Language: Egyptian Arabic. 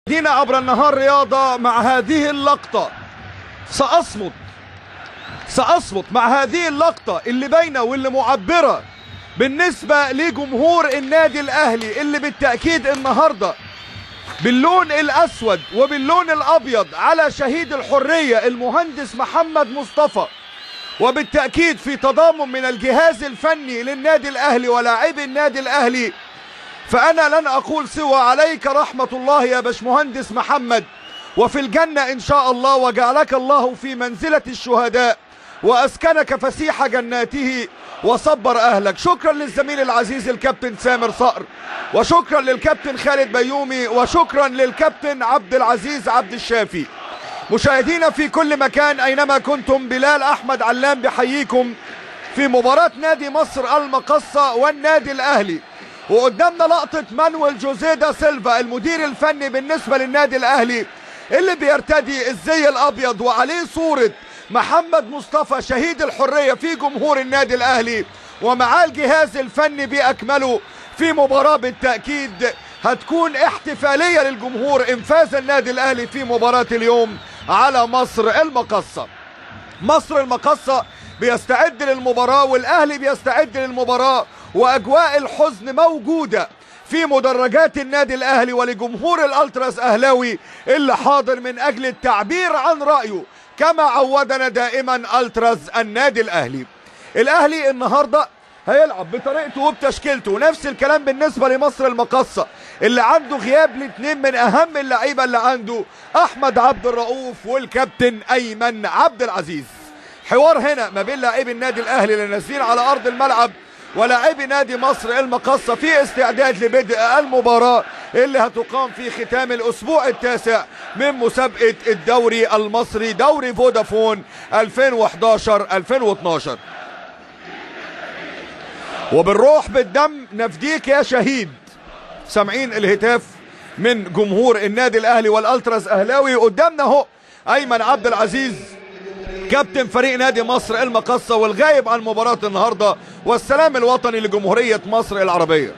دينا عبر النهار رياضة مع هذه اللقطة. سأصمت مع هذه اللقطة اللي باينة واللي معبرة بالنسبة لجمهور النادي الأهلي، اللي بالتأكيد النهاردة باللون الأسود وباللون الأبيض على شهيد الحرية المهندس محمد مصطفى، وبالتأكيد في تضامن من الجهاز الفني للنادي الأهلي ولاعبي النادي الأهلي. فأنا لن أقول سوى عليك رحمة الله يا باشمهندس محمد، وفي الجنة إن شاء الله، وجعلك الله في منزلة الشهداء وأسكنك فسيح جناته وصبر أهلك. شكرا للزميل العزيز الكابتن سامر صقر، وشكرا للكابتن خالد بيومي، وشكرا للكابتن عبد العزيز عبد الشافي. مشاهدينا في كل مكان أينما كنتم، بلال أحمد علام بحييكم في مباراة نادي مصر المقصة والنادي الأهلي. وقدامنا لقطة مانويل جوزيه دا سيلفا المدير الفني بالنسبة للنادي الأهلي، اللي بيرتدي الزي الأبيض وعليه صورة محمد مصطفى شهيد الحرية في جمهور النادي الأهلي، ومعاه الجهاز الفني بأكمله في مباراة بالتأكيد هتكون احتفالية للجمهور إن فاز النادي الأهلي في مباراة اليوم على مصر المقصة. مصر المقصة بيستعد للمباراة والأهلي بيستعد للمباراة، وأجواء الحزن موجودة في مدرجات النادي الأهلي ولجمهور الألتراس أهلاوي اللي حاضر من أجل التعبير عن رأيه كما عودنا دائما ألتراس النادي الأهلي. الأهلي النهاردة هيلعب بطريقته وبتشكيلته، ونفس الكلام بالنسبة لمصر المقصة اللي عنده غياب لاثنين من أهم اللعيبة اللي عنده، أحمد عبد الرؤوف والكابتن أيمن عبد العزيز. حوار هنا ما بين لاعبي النادي الأهلي اللي نازلين على أرض الملعب ولاعبي نادي مصر المقصة في استعداد لبدء المباراة اللي هتقام في ختام الأسبوع التاسع من مسابقة الدوري المصري، دوري فودافون 2011-2012. وبالروح بالدم نفديك يا شهيد. سامعين الهتاف من جمهور النادي الأهلي والألتراس أهلاوي. قدامنا اهو أيمن عبد العزيز كابتن فريق نادي مصر المقصة والغايب عن مباراة النهاردة، والسلام الوطني لجمهورية مصر العربية.